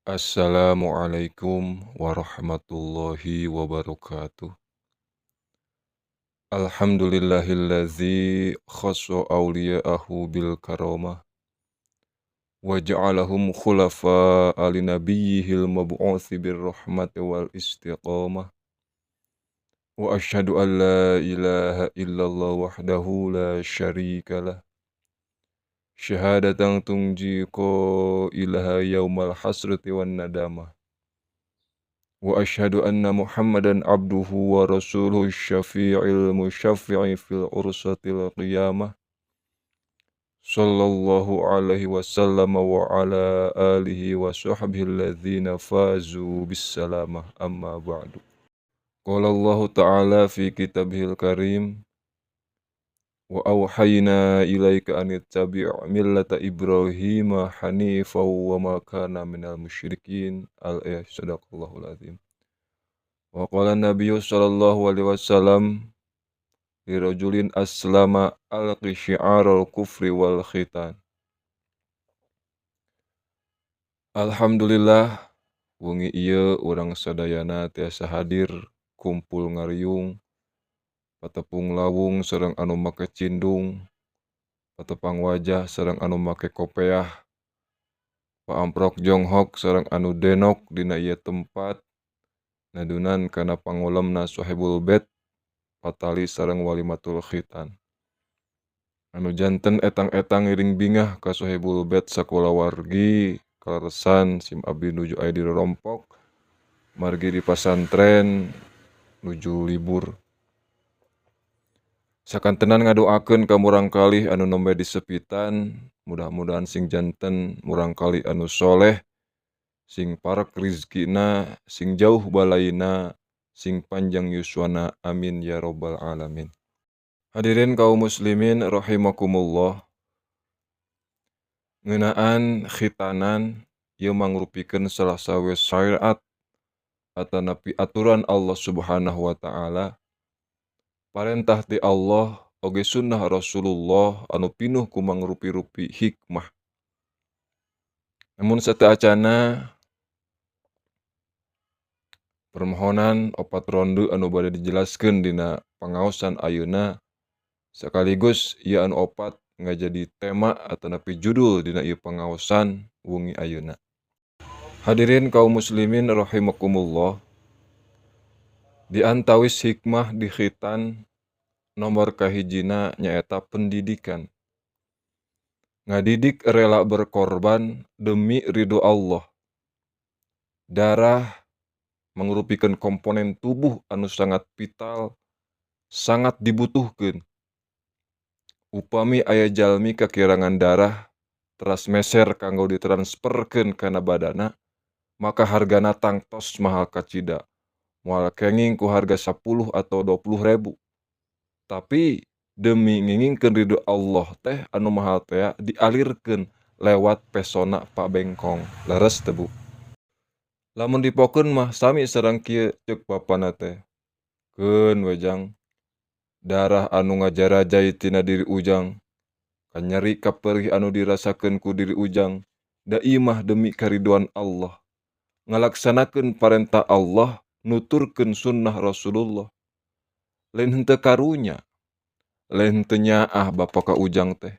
Assalamualaikum warahmatullahi wabarakatuh. Alhamdulillahillazi khassa awliya'ahu bil karamah wa ja'alahum khulafa'a li nabiyyihil mab'utsi bir rahmati wal istiqamah. Wa asyhadu an la ilaha illallah wahdahu la syarikalah. Syahadatan tungji ilaha yaumal hasrati wan nadamah. Wa asyhadu anna Muhammadan abduhu wa rasuluhu syafi'il musyaffi'i fil ursatil qiyamah. Sallallahu alaihi wasallam wa ala alihi wa sahbihi alladzina fazu bis salamah, amma ba'du. Qala Allahu ta'ala fi kitabihil karim: Wa awhayna ilaika an ittabi' millata Ibrahima hanifan wa ma kana minal musyrikin. Al-ayat. Sadaqallahul azim. Wa qala nabiyyu sallallahu alaihi wasallam lirajulin aslama: alqi syi'aral kufri wal khitan. Alhamdulillah, wengi ieu urang sadayana tiasa hadir kumpul ngariung, patepung lawung sareng anu make cindung, patepang wajah sareng anu make kopeah, paamprok jonghok sareng anu denok dina ieu tempat, nadunan kana pangulemna Sohibul Bait, patali sareng walimatul khitan. Anu janten etang-etang ngiring bingah ka Sohibul Bait sakulawargi. Kaleresan sim abdi nuju aya di rorompok margi di pasantren nuju libur. Sakantenan ngadoakeun ka murangkalih anu nembe disepitan, mudah-mudahan sing janten murangkalih anu soleh, sing parek rizkina, sing jauh balaina, sing panjang yuswana, amin ya robbal alamin. Hadirin kaum muslimin rahimakumullah. Ngeunaan khitanan ieu mangrupikeun salah sawios syariat atanapi aturan Allah Subhanahu wa taala, parentah ti Allah oge sunnah Rasulullah anu pinuh ku mangrupi-rupi hikmah. Namun sateuacanna, permohonan opat ronde anu bade dijelaskeun dina pangaosan ayeuna, sekaligus ieu anu opat ngajadi tema atanapi judul dina ieu pangaosan wengi ayeuna. Hadirin kaum muslimin rahimakumullah. Di antawis hikmah di khitan, nomor kahijina nyaeta pendidikan. Ngadidik rela berkorban demi ridho Allah. Darah mangrupikeun komponen tubuh anu sangat vital, sangat dibutuhkeun. Upami aya jalmi kakirangan darah teras meser kanggo ditransferkeun kana badana, maka hargana tangtos mahal kacida. Moal kenging ku harga 10 atau 20 ribu. Tapi demi ngengingkeun ridho Allah teh anu mahal tea dialirkeun lewat pesona Pak Bengkong. Leres teu, Bu? Lamun dipokeun mah sami sareng kieu ceuk bapana teh. Keun we, Jang, darah anu ngajarajai tina diri Ujang, kanyeri kaperih anu dirasakeun ku diri Ujang, da ieu mah demi karidoan Allah. Ngalaksanakeun parentah Allah, nuturkeun sunnah Rasulullah. Lain henteu karunya, lain henteu nyaah bapa ka Ujang teh.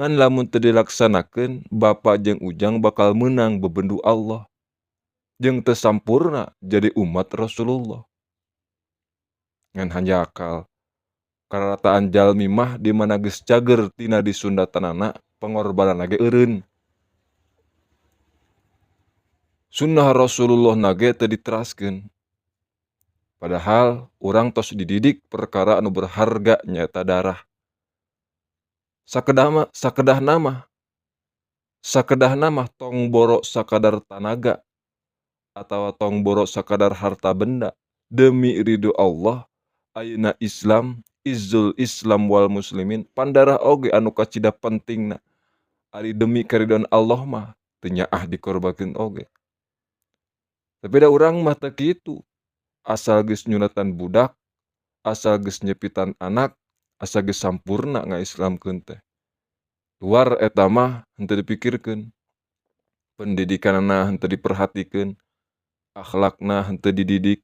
Ngan lamun teu dilaksanakeun, bapa jeung Ujang bakal meunang bebendu Allah. Jeung teu sampurna jadi umat Rasulullah. Ngan hanjakal, kararataan jalmi mah di mana geus cager tina disundatanana, pangorbananna ge eureun. Sunnah Rasulullah na ge teu diteraskeun. Padahal urang tos dididik perkara anu berharga, nyaeta darah. Sakedahna mah tong boro sakadar tanaga atawa tong boro sakadar harta benda, demi ridho Allah, ayeuna Islam, izzul Islam wal muslimin, pan darah oge anu kacida pentingna. Ari demi karidhoan Allah mah teu nyaah dikorbankeun oge. Tapi da urang mah teu kitu. Asal geus nyunatan budak, asal geus nyepitan anak, asa geus sampurna ngaislamkeun teh. Luar eta mah henteu dipikirkeun. Pendidikanana henteu diperhatikeun, akhlakna henteu dididik,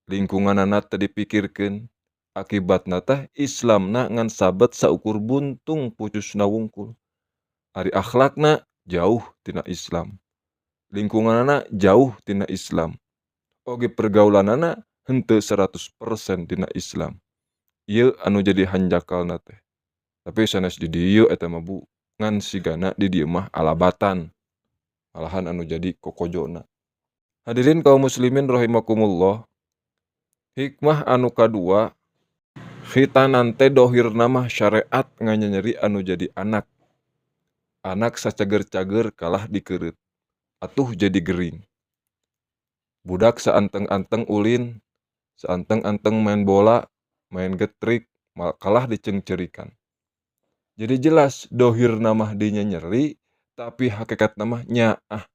lingkunganana teu dipikirkeun, akibatna teh Islamna ngan sabet saukur buntung pucusna wungkul. Ari akhlakna jauh tina Islam, lingkunganana jauh tina Islam, oge pergaulanana henteu 100% tina Islam. Ieu anu jadi hanjakalna teh. Tapi sanes di dieu eta mah Bu, ngan sigana di dieu mah alabatan. Malahan anu jadi kokojona. Hadirin kaum muslimin rahimakumullah. Hikmah anu kadua, khitanan teh dohirna mah syariat nganyanyeri anu jadi anak. Anak sacager-cager kalah dikereut, atuh jadi gering. Budak saanteng-anteng ulin, saanteng-anteng main bola, main getrik, kalah diceungceurikan. Jadi jelas dohirna mah dinyanyeri, tapi hakikatna mah nyaah.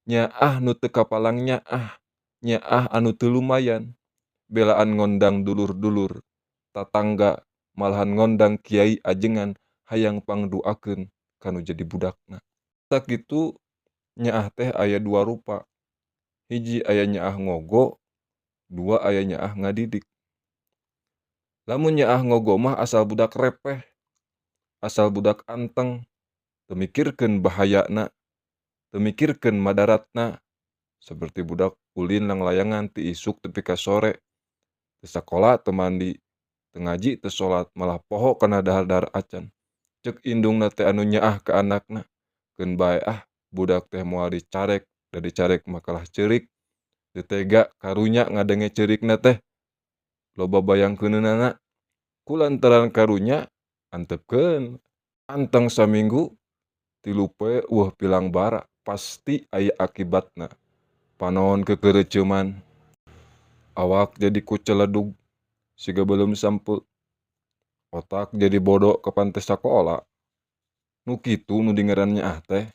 Nyaah nu teu kapalang nyaah, nyaah anu teu lumayan. Belaan ngondang dulur-dulur, tatangga, malahan ngondang kiai ajengan hayang pangduakeun kanu jadi budakna. Sakitu nyaah teh aya dua rupa. Hiji aya nyaah ngogo, dua aya nyaah ngadidik. Lamun nyaah ngogo mah asal budak repeh, asal budak anteng, teu mikirkeun bahayana, teu mikirkeun madaratna, seperti budak ulin langlayangan ti isuk tepi ka sore, teu sakola teu mandi, teu ngaji teu salat, malah poho kana dahar-dahar acan. Ceuk indungna teh anu nyaah ka anakna, keun bae ah budak teh moal dicarek, da dicarek mah kalah ceurik, teu tega karunya ngadenge ceurikna teh, loba bayangkeuneunana. Ku lantaran karunya antepkeun, anteng saminggu 3 poe eueuh pilang bara, pasti aya akibatna. Panon kekereceuman, awak jadi kuceledug siga beuleum sampeu, otak jadi bodoh kapan teu sakola. Nu kitu nu dingaran nyaah teh,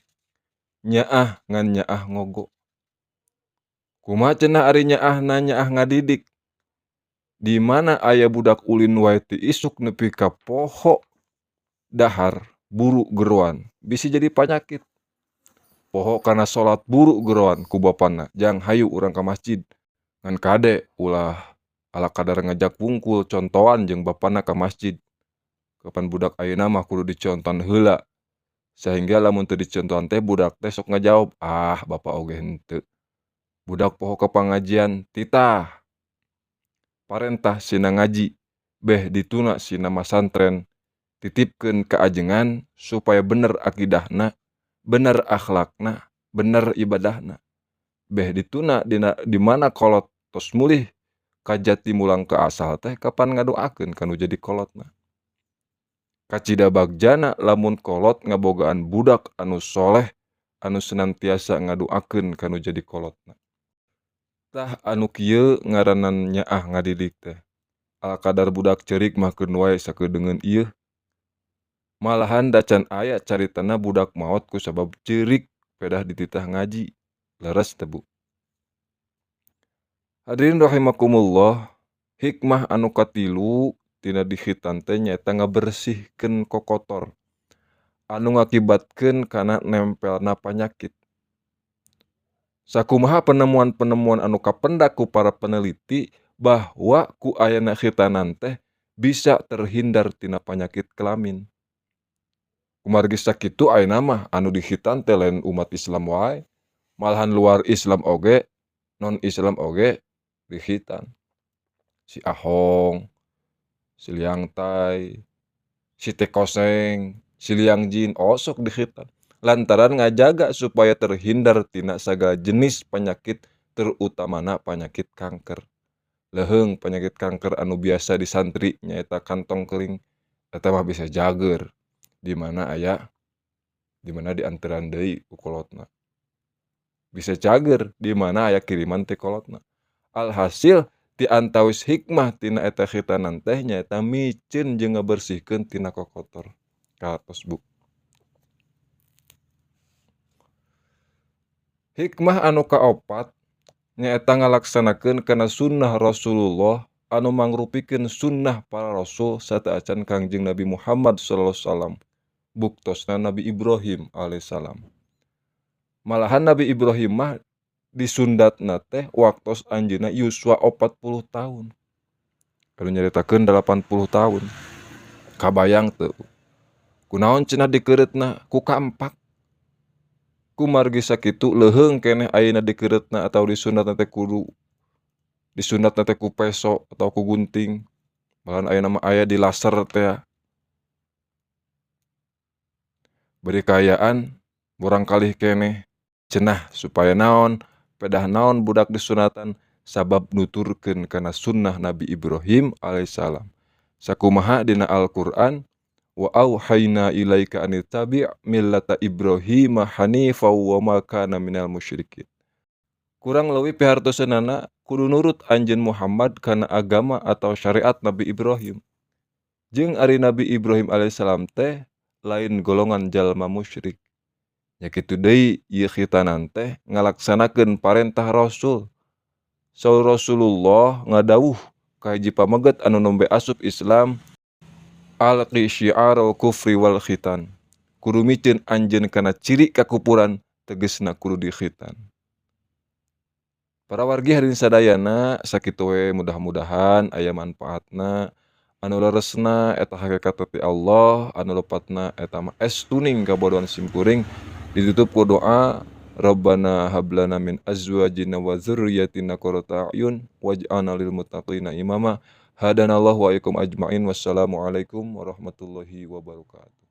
nyaah ngan nyaah ngogo. Kumaha cenah ari nyaahna nyaah ngadidik? Di mana aya budak ulin wae ti isuk nepi ka poho dahar buru geroan, bisi jadi panyakit. Poho kana salat buru geroan ku bapana, jang hayu urang ka masjid. Ngan kade ulah ala kadar ngajak wungkul contoan jeung bapana ka masjid. Kapan budak ayeuna mah kudu dicontohan heula. Sehingga lamun teu dicontohan teh budak teh sok ngajawab, ah bapa oge henteu. Budak poho ka pangajian titah. Parentah sina ngaji, beh dituna sina masantren, titipkeun ka ajengan supaya bener akidahna, bener akhlakna, bener ibadahna. Beh dituna dina di mana kolot tos mulih kajati mulang ka asal teh kapan ngadoakeun kanu jadi kolotna. Kacida bagjana lamun kolot ngabogaan budak anu soleh anu senantiasa ngadoakeun kanu jadi kolotna. Tah anu kieu ngaranan nyaah ngadidik teh. Alakadar budak ceurik mah keun wae sakeudeungeun ieu. Malahan dacan aya caritana budak maot ku sabab ceurik pedah dititah ngaji. Leres teh Bu. Hadirin rahimakumullah, hikmah anu katilu tina dikhitan teh nyaeta ngabersihkeun kokotor anu ngakibatkeun kana nempelna panyakit. Sakumaha penemuan-penemuan anu kapendak ku para peneliti bahwa ku ayana khitanan teh bisa terhindar tina panyakit kelamin. Kumargi sakitu ayeuna mah anu dikhitan teh lain umat Islam wae, malahan luar Islam oge, non Islam oge dikhitan. Si Ahong, si Liang Tai, si Tekoseng, si Liang Jin osok dikhitan. Lantaran ngajaga supaya terhindar tina sagala jenis penyakit, terutamana penyakit kanker. Leheung penyakit kanker anu biasa di santri nyaeta kantong kering, eta mah bisa jager di mana aya, di mana dianteran deui ku kolotna. Bisa cager di mana aya kiriman ti kolotna. Alhasil ti antawis hikmah tina eta khitanan teh nyaeta miceun jeung ngabersihkeun tina kokotor. Katos Bu. Hikmah anu kaopat nyaeta ngalaksanakeun kana sunnah Rasulullah anu mangrupikeun sunnah para rasul sateuacan Kangjeng Nabi Muhammad sallallahu alaihi wasallam, buktosna Nabi Ibrahim alaihissalam. Malahan Nabi Ibrahim mah disundatna teh waktos anjeunna yuswa 40 tahun. Anu nyaritakeun 80 tahun. Kabayang teu? Kunaon cenah dikeureutna ku kampak? Kumargi sakitu leuheung keneh ayeuna dikeureutna atawa disundatna teh kudu disundatna teh ku peso atau ku gunting. Malahan ayeuna mah aya di laser teh. Beri kaayaan murangkalih keneh cenah supaya naon pedah naon budak disunatan sabab nuturkeun kana sunnah Nabi Ibrahim alaihissalam. Sakumaha dina Al-Qur'an wa auhayna ilaika anittabi' millata Ibrahim hanifa wa ma kana minal musyrikin. Kurang leuwih pihartoseunana kudu nurut anjeun Muhammad kana agama atau syariat Nabi Ibrahim. Jeung ari Nabi Ibrahim alaihissalam teh lain golongan jalma musyrik. Nya kitu deui ieu khitanan teh ngalaksanakeun parentah Rasul. Saur Rasulullah ngadawuh ka hiji pameget anu nembe asup Islam, alqi syi'aral kufri wal khitan. Kudu miceun anjeun kana ciri kakupuran tegesna kudu dikhitan. Para wargi hadirin sadayana sakitu we mudah-mudahan aya manfaatna. Anu leresna eta hakikat ti Allah, anu lepatna eta mah estuning kabodohan simkuring. Ditutup ku doa Rabbana hablana min azwajina wa dzurriyyatina qurrata a'yun waj'alna lil muttaqina imama. Hadanallahu wa iyyakum ajmain. Wassalamualaikum warahmatullahi wabarakatuh.